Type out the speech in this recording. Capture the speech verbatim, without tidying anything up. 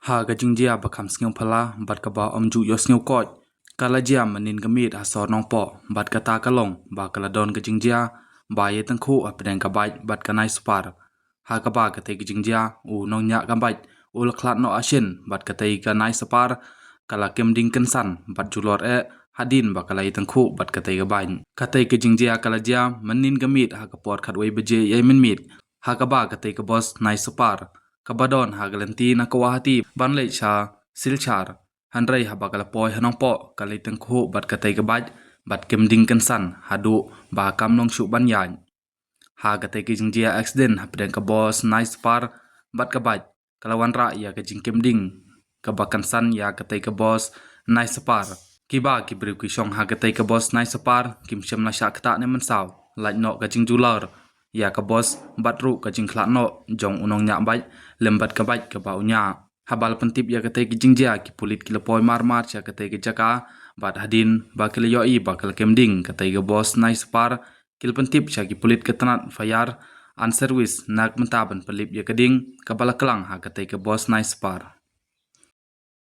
Ha ka jingjia ba kham sngewphylla bad kaba ym ju ïohsngew koit, ka la jia mynnin ka miet ha sor Nongpoh, bad kata ka long ba ka la don ka jingjia ba ïatyngkhuh hapdeng ka bike bad ka nai spar. Ha kaba katei ka jingjia, u nongñiah ka bike u la khlad noh ashin, bad katei ka nai spar ka la kem ding kynsan bad julor eh hadien ba ka la ïatyngkhuh bad katei ka bike. Katei ka jingjia ka la jia mynnin ka miet ha ka por khatwei baje ïa mynmiet, ha kaba katei ka bos nai spar kaba don ha ka lynti na Guwahati ban leit sha Silchar, hynrei haba ka la poi ha Nongpoh ka la ïatyngkhuh bad katei ka bike bad kem ding kynsan haduh ba kam long shuh ban ïaid. Ha katei ka jingjia accident hapdeng ka bos nai spar bad ka bike, ka la wanrah ïa ka jingkem ding kaba kynsan ïa katei ka bos nai spar. Kiba ki briew ki shong ha katei ka bos nai spar kim shym la shah ktah ne mynsaw, lait noh ka jingjulor ïa ka bos bad ruh ka jingkhlad noh jong u nongñiah bike lem bad ka bike kaba u ñiah. Haba la pyntip ïa katei ka jingjia, ki pulit ki la poi mar mar sha katei ka jaka, bad hadien ba ki la ïohi ba ka la kem ding katei ka bos nai spar, ki la pyntip sha ki pulit ka tnat fire and service na ka bynta ban pynlip ïa ka ding kaba la klang ha katei ka bos nai spar.